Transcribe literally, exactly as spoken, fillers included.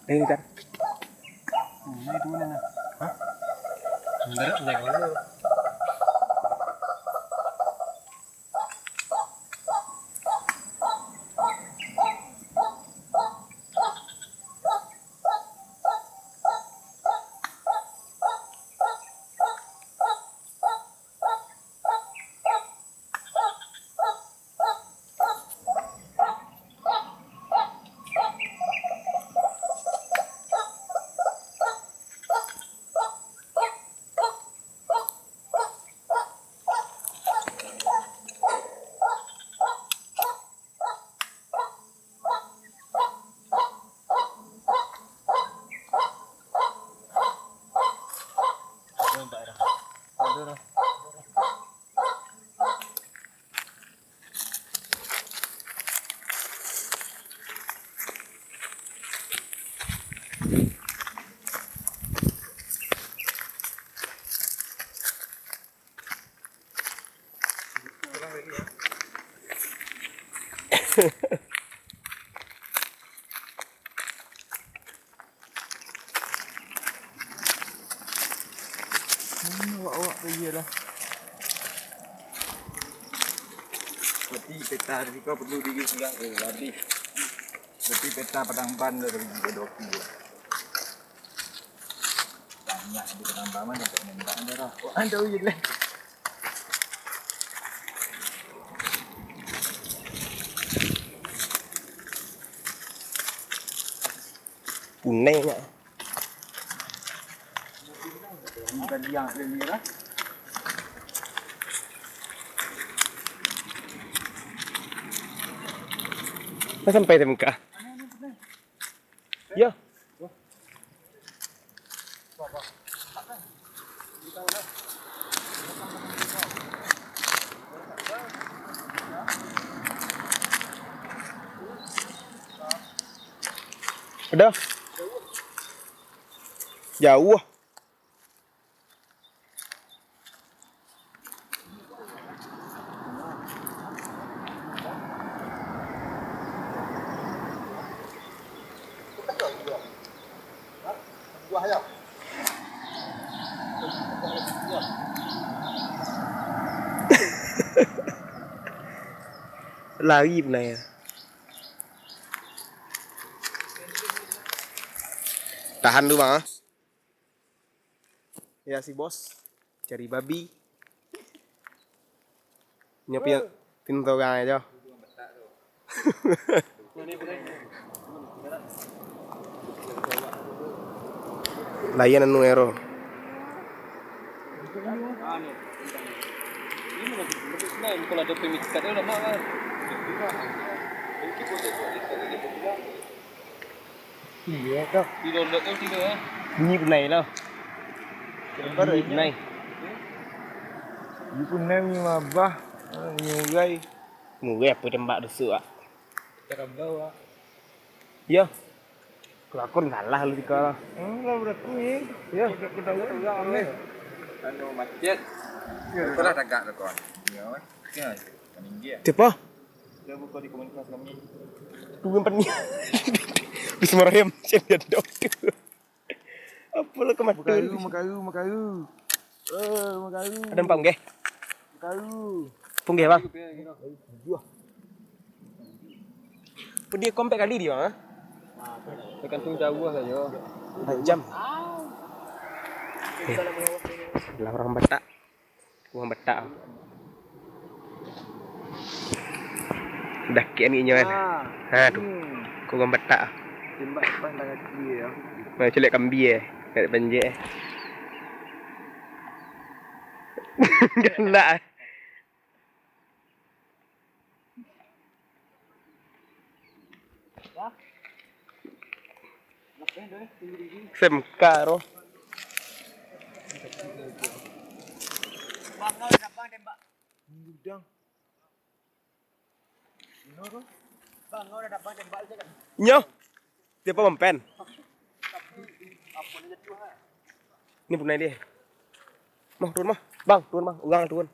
Ini kan. Ini dua ni. Hah? Berat ni kalau. Mana awak-awak tu je lah. Berarti peta tadi kau perlu diri siang. Oh, habis. Berarti peta padang ban dah bagi dia dua kilo. Banyak di padang ban mana tak nembak dah lah. Oh, ada je lah. Punai nyak. Ini tadi yang ada ni lah. Dah sampai di Mekah. Ya. Ada. Jauh. Lari benar ya. Tahan dulu, Bang, ah. Ya, si bos cari babi. Nyoe pian, pintoe gang aja. Layan anu ero. Iya toh. Bunyi punai lah. Bunyi punai. Bunyi punai, bunyi mabah, bunyi ugai. Mugai apa tembak dusuk ah. Cara bau ah. Ya. Kelakon salah lu tika lah. Enggak berlaku ni. Ya. Ketahuan orang ni. Anu macet. Itulah tagak tu kawan. Ya. Ya. Paling dia. Siapa? Dia buka di komunitas kami. Turun pani. Di Semarang macam dia ada doktor. Apa lah kemata? Makaru, makaru, makaru. Eh, makaru. Ada empat punggeh? Makaru. Punggeh, bang? Dua. Pedih kompek kali dia, ha? Tergantung jauh saja. Empat jam. Eh, lah orang Batak. Kuah betak. Dah kek ni nyoe kan. Ah. Ha tu. Hmm. Kuah betak. Tembak depan dah kaki dia. Mai celek kambie eh. Kat panjek eh. Galak eh. Semka roh. Nyoh. Siapa mempen? Ini punai dia. Mah, turun mah. Bang, turun mah. Urang turun.